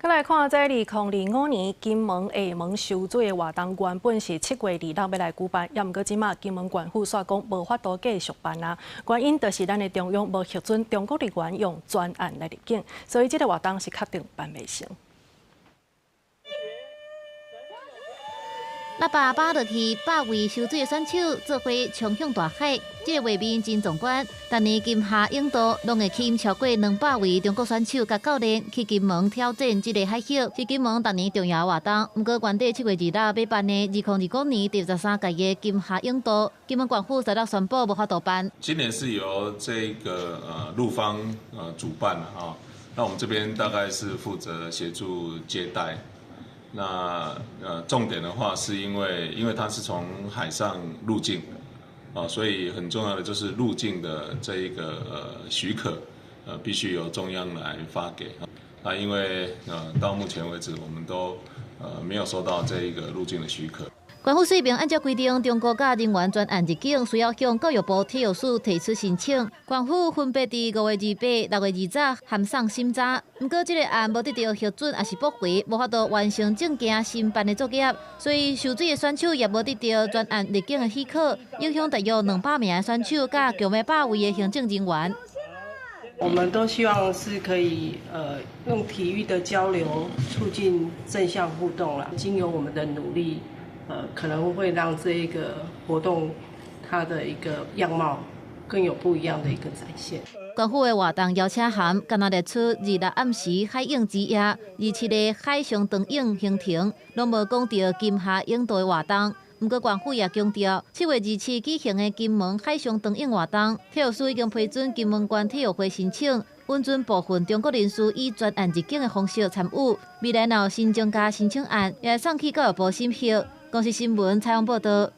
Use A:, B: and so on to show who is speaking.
A: 閣來看這2025年金門廈門修水的活動，原本是7月26欲來舉辦，猶毋過這馬金門縣府煞講無法度繼續辦啊。原因就是咱的中央無核准中國人員用專案來入境，所以這个活動是確定辦袂成。
B: 喇叭叭落去，百位修水的選手做伙衝向大海，這个畫面真壯觀。逐年金廈泳渡攏會吸引超過200位中國選手佮教練去金門挑戰這个海域，是金門逐年重要活動。毋過原底7月26欲辦的2025年第13屆的金廈泳渡，金門縣府十六宣布無法度辦。
C: 今年是由這個陸方主辦啊，那我們這邊大概是負責協助接待。那重點的話，是因為它是從海上入境，啊，所以很重要的就是入境的這一個許可，必須由中央來發給。那因為到目前為止，我們都沒有收到這一個入境的許可。
B: 縣府說明按照規定，中國佮人員專案入境需要向教育部體育署提出申請。縣府分別佇5月28、6月20函送審查，毋過這个案無得到核准，抑是駁回，無法度完成證件申辦的作業，所以修水的選手也無得到專案入境的許可，影響大約200名的選手佮共100位的行政人員。
D: 我們都希望是可以用體育的交流促進正向互動啦，經由我們的努力，可能會讓這一個活動它的一個樣貌更有不一樣的一個展現。
B: 縣府的活動邀請函，敢若列出26暗時海泳之夜、27的海上長泳行程，攏無講著金廈泳渡的活動。毋過縣府也強調，7月27舉行的金門海上長泳活動，體育署已經批准金門縣體育會申請，允准部分中國人士以專案入境的方式參與。未來若有新增加申請案，也會送去教育部審核。公視新聞採訪報導。